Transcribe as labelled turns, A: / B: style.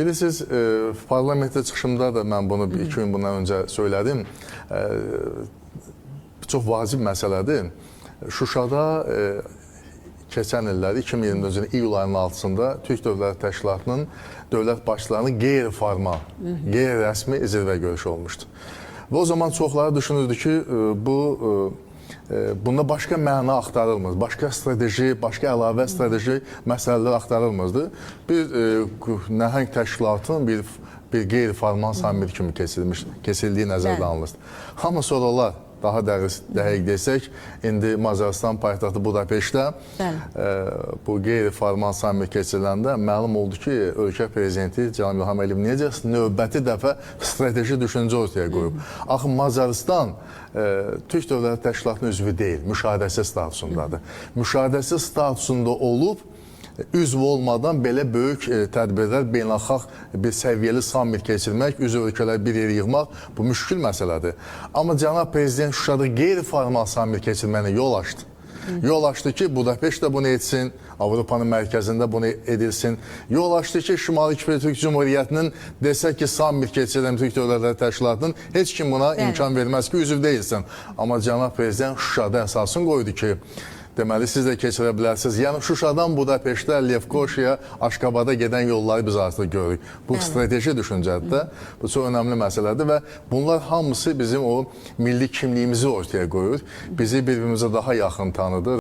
A: Bilirsiniz, parlamentdə çıxışımda da mən bunu 2 gün bundan öncə söylədim. Çox vacib məsələdir. Şuşada keçən illərdə 2024-cü ilin iyul ayının 6-sında Türk Dövlət Təşkilatının dövlət başçılarının qeyri-formal, qeyri-rəsmi zirvə görüşü olmuşdu. Və o zaman çoxları düşünürdü ki, bu bunda başqa məna axtarılmır, başqa strateji, başqa əlavə strateji məsələlər axtarılmırdı. Bir nəhəng təşkilatın bir qeyri-formal sammit kimi keçirildiyi nəzərdə alınır. Amma sonralar daha dəqiq desək, indi Macarıstan paytaxtı Budapeştdə bu qeyri-formal sammit keçiriləndə məlum oldu ki, ölkə prezidenti cənab İlham Əliyev necə növbəti dəfə strateji düşüncə ortaya qoyub. Axı Macarıstan Türk Dövlət Təşkilatının üzvü deyil, müşahidəçi statusundadır. Müşahidəçi statusunda olub, üzv olmadan belə böyük tədbirlər, beynəlxalq bir səviyyəli sammit keçirmək, üzv ölkələri bir yerə yığmaq bu müşkül məsələdir. Amma cənab prezident Şuşada qeyri-formal sammit keçirməyinə yol açdı. Yol açdı ki, Budapeşt də bunu etsin, Avropanın mərkəzində bunu edilsin. Yol açdı ki, Şimali Kipr Türk Cümhuriyyətinin desək ki, sammit keçirəm Türk Dövlətləri Təşkilatının, heç kim buna imkan verməz ki, üzv deyilsin. Amma cənab prezident Şuşada əsasını qoydu ki, deməli, siz də keçirə bilərsiniz. Yəni Şuşadan Budapeştə, Lefkoşaya, Aşqabada gedən yolları biz artıq görürük. Bu strateji düşüncədir də. Bu çox önəmli məsələdir və bunlar hamısı bizim o milli kimliyimizi ortaya qoyur. Bizi bir-birimizə daha yaxın tanıdır.